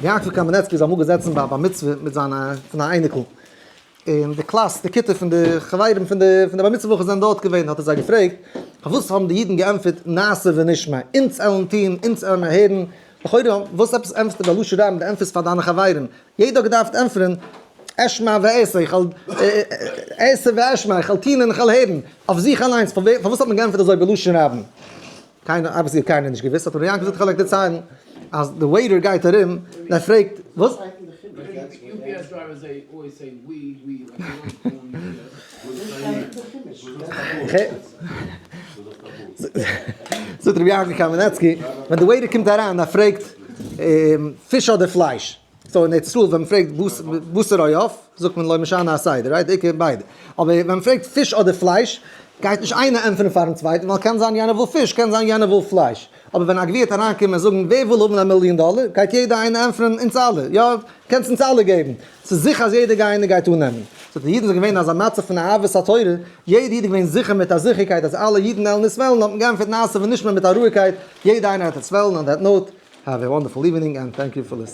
רבי יעקב קאמענעצקי איז אמאל געזעצן ביי א בר מצוה מיט זיין פון א אייניקל, און די קלאס, די כיתה פון די חברים פון די פון די בר מצוה בחור זענען דארט געווען, האט ער זיי געפרעגט, פארוואס האבן די אידן געענטפערט נעשה ונשמע, אונז עלן טון, אונז עלן מיר הערן, לכאורה וואס עפעס ענטפערסטו בלשון רבים, דו ענטפערסט פאר דיינע חברים, יעדער האט געדארפט ענטפערן אשמע ואעשה, איך וועל אעשה ואשמע, איך וועל טון און איך וועל הערן, אויף זיך אליינס, פארוואס האט מען געענטפערט אזוי בלשון רבים? קיינער, obviously האט קיינער נישט געוואוסט, האט ר' יעקב געזאגט איך וועל אייך דערציילן, אז די waiter גייט ארום און ער פרעגט, וואס? זאגט רבי יעקב קאמענעצקי, ווען די waiter קומט אריין ער פרעגט פיש אדער פלייש, so אין ארץ ישראל ווען מ'פרעגט בשר או עוף זאגט מען לא משנה הסדר, right? עיקר ביידע, אבער ווען מ'פרעגט פיש אדער פלייש גייט נישט איינער ענטפערן פארן צווייטן ווייל קען זיין יענער וויל פיש קען זיין יענער וויל פלייש, אבער ווען א גביר וועט אריינקומען און זאגן ווער וויל האבן א מיליאן דאלער גייט יעדער איינער ענטפערן אונז אלע, יא קענסט אונז אלע געבן, ס'איז זיכער אז יעדער איינער גייט אננעמען. so די אידן זענען געווען אין אזא מצב פון אהבת התורה, יעדער איד איז געווען זיכער מיט א זיכערקייט אז אלע אידן עלן עס וועלן, האט מען געענטפערט נעשה ונשמע מיט א רואיגקייט, יעדער איינער האט עס וועלן, on that note, have a wonderful evening and thank you for listening.